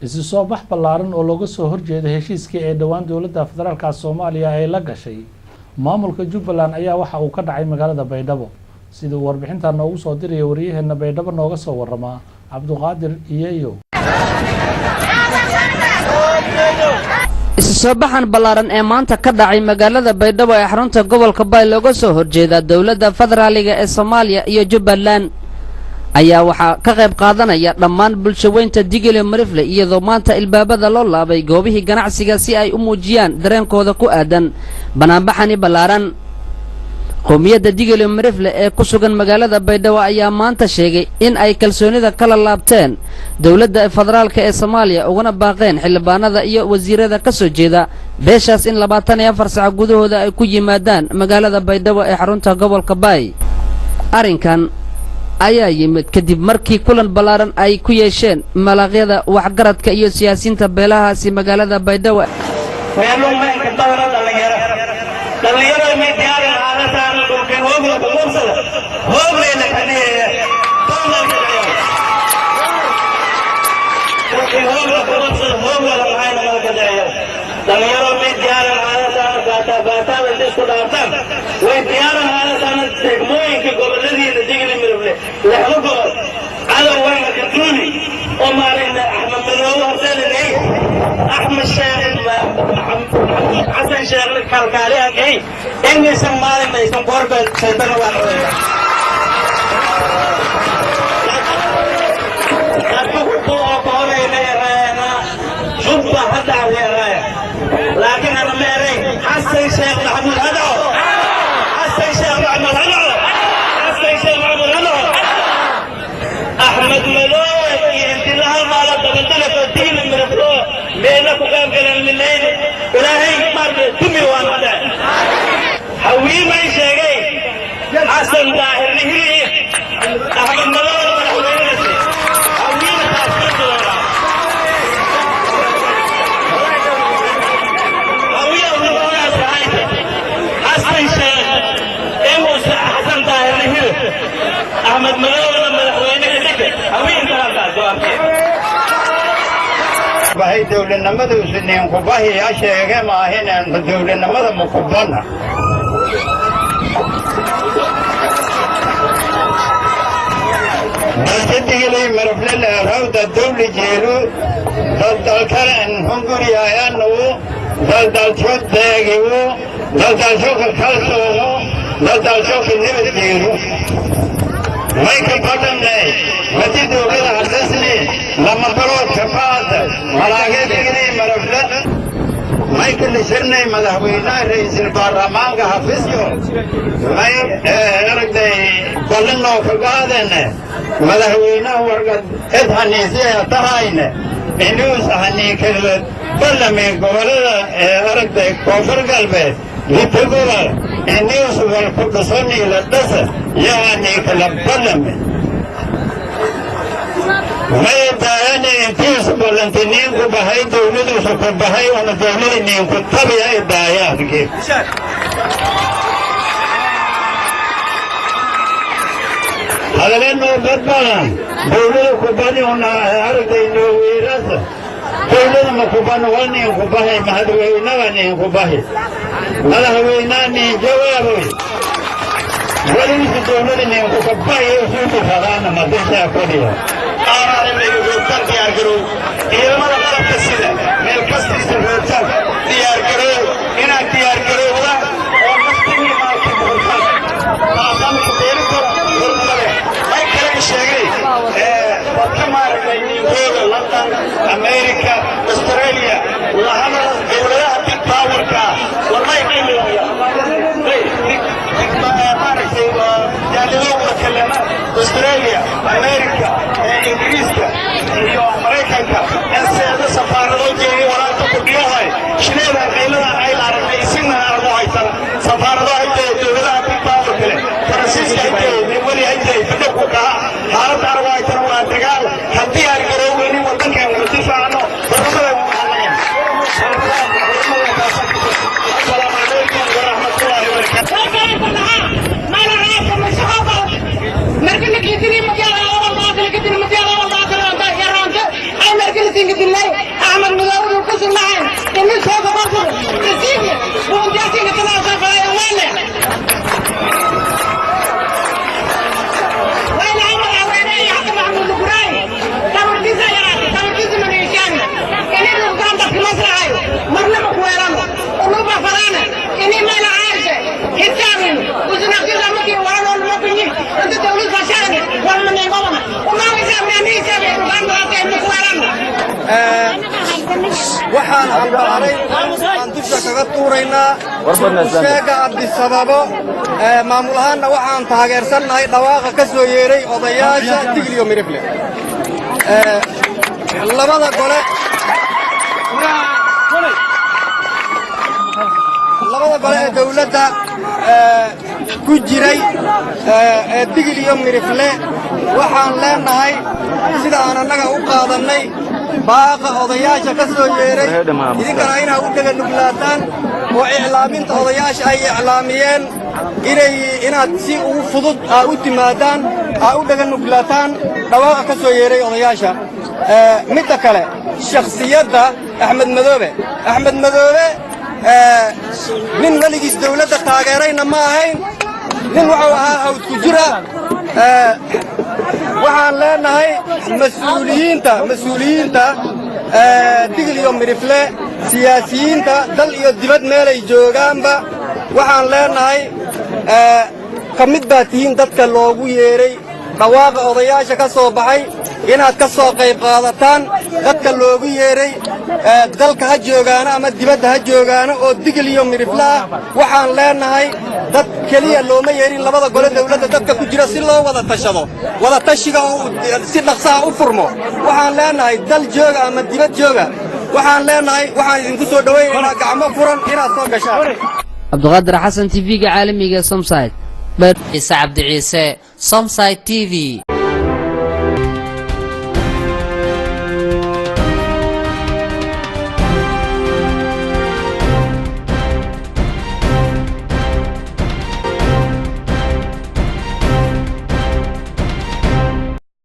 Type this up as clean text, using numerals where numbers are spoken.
Isu soo bax ballaaran oo looga soo horjeeda heshiiskii ee dhowaan dowladda federaalka Soomaaliya ay la gashay maamulka Jubbaland ayaa waxa uu ka dhacay magaalada Baydhabo, sida uu warbixintaa noogu soo diraya wariyaheena Baydhabo nooga soo waramaa, Cabduqaadir Iyeyo. Isu soo baxan ballaaran ee maanta ka dhacay magaalada Baydhabo ee xarunta gobolka Bay looga soo horjeeda dowladda federaaliga ee Soomaaliya iyo Jubbaland ayaa waxaa ka qayb qaadanaya dhammaan bulshaweynta Digile Marifle, iyadoo maanta ilbaabada loo laabay goobihii ganacsiga si ay u muujiyaan dareenkooda ku aadan banaanbaxani ballaaran. Qowmiyadda Digile Marifle ee ku sugan magaalada Baydhabo ayaa maanta sheegay in ay kalsoonida kala laabteen dowladda federaalka ee Soomaaliya, ugana baaqeen xildhibaanada iyo wasiirada ka soo jeeda beeshaas in 24 sac gudahooda ay ku yimaadaan magaalada Baydhabo ee xarunta gobolka Baay. Arrinkan ayaa yimid kadib markii kulan ballaaran ay ku yeesheen malaaqyada, waxgaradka iyo siyaasiyiinta beelahaasi magaalada Baydhabo. Dhalinyaro may diyaarin aadataan dhulkan hoogla kuquubsada hoogleyna kadhiyeya dhulkan hoogla kuquubsada hooglala maxayna malka dhiciya. Dhalinyaro may diyaarin aadataan baataa baataada inta isku dhaaftaan way diyaarin aadataan degmooyinka goboladiina Digli Mirifle lixda gobol cadow wayna kaduuli oo maarayna Axmed Madoobe horseelinay, Axmed Sheekh Xasan Sheekh kalkaaliyankay inaysan maalin aysan koorka shaytana waan odaya oo koorayna eraayana Jubba hadda eraaya, laakiin ana ma eray. Xasan Sheekh Maxamuud hadaco, Xasan Sheekh Maxamuud hadaco, Xasan Sheekh Maxamuud hadaco. Axmed Madoobe iyo intii la halmaala dabadalaka Digli Miriflo meela ku qayb galan lilayn Ilaahay maarta tumi waan hadda hawiimay sheegay Xasan Daahir Nihiri Axmed Madoobe madaxweynenasi hawiima taas ka doona hawiya nuqonaas hayta Xasan Sheekh inuu Xasan Daahir Nihiri Axmed Madoobena madaxweynaha dhigga hawiinta halkaas go'aankee Bahay dowladnimaduusu ninkubahiya sheege maahineen dowladnimada makubana balse Digilay Marafle leerawda dawli jeelu daldalkale hunguriyaayanugu daldalsho deegigu daldalsho kalkalsoomo daldalsho kinibad jeelu may ka badhanay madi dowlada hadasni lama barood kabaad malaage Digilay Marafle may ka nishirnay madaxweynaha ra'iisul baarlamaanka xafiisyo may aragtay ballanoo ka qaadene madaxweynaha wargad cid haniisiya tahayne inuus haniikala ballami gobolada ee aragtay Koonfur Galbeed lita gobol inuus walku dhusaniila dhasa yo haniikala ballami may daayani intiisu ballanti niinku bahay dowladuusu ku bahay una dowlada niinku tabiya i daayaadkii hadalenoo badbadan dowlada kubani una aragtay nooweerasa dowlada ma kuban wal niinku bahay madaxweynaga niinku bahi madaxweynaa nin jawaaboy waliisu dowlada niinku kabahi usuuku fadaana madishaa kodiya roogtaan diyaargarow ciidamada qalabka sida meel kastiisa roogtaan diyaargarow inaad diyaargarowdaan oo naftigii maalkii buxurtaan maadaama deerikora hormale may kale sheegay dadka maaragtay ninkooda London, America, Australia lahana dowladaha big powerka warmay maaragtay jaalidooda kalena Australia, America, Ingiriiska iyo Maraykanka. Sinka dilay Axmed Madoobe ku sugnahayn ini soo gabarsado isiinka buuntiyasinka tanaasaa falay waale wayna amar aweenay hata Maxamuud Luguraay tabartiisa yaraatay, tabartiisa maneeshaan ini lugaan dadka masrahayo marnaba ku weerano unuba falaana ini meel caayse xisaabin usunaqtisa markii waran oo lama binyi inta dawlad fashaani walmaneegobana unaa xisaabin ani xisaabin lugaan dadka ma ku weerano. Waxaan ambaaray aan dusha kaga tuuraynaa sheega Cabdisababo. Maamul ahaanna waxaan taageersannahay dhawaaqa ka soo yeeray odayaasha Digliyo Mirifle labada gole ee dawladda ku jiray ee Digil iyo Mirifle. Waxaan leenahay sida aan annaga u qaadannay baaqa odayaasha ka soo yeeray, idinkana inaa u dhega nuglaataan oo iclaaminta odayaasha ay iclaamiyeen inay inaad si ugu fudud aa u timaadaan, aa u dhega nuglaataan dhawaaqa ka soo yeeray odayaasha. Midda kale, shakhsiyadda Axmed Madoobe, Axmed Madoobe nin weligiis dawladda taageerayna ma ahayn, nin wuxuu ahaa hawd ku jira. Waxaan leenahay mas-uuliyiinta Digil iyo Mirifle, siyaasiyiinta dal iyo dibad meelay joogaanba, waxaan leenahay ka mid baa tihiin dadka loogu yeeray dhawaaqa odayaasha ka soo baxay inaad ka soo qayb qaadataan. Dadka loogu yeeray dalka ha joogaano ama dibadda ha joogaano oo Digil iyo Mirifle ah, waxaan leenahay dad keliya looma yeerin, labada gole dawladda dadka ku jira si loo wada tashado, wada tashiga oo si dhaqsaha u furmo. Waxaan leenahay dal jooga ama dibad jooga, waxaan leenahay waxaan idinku soo dhowaynaynaa gacmo furan inaad soo gashaan. Cabdiqaadir Xasan, TV-ga caalamiga Somside. Ciise Cabdi Ciise, Somside TV.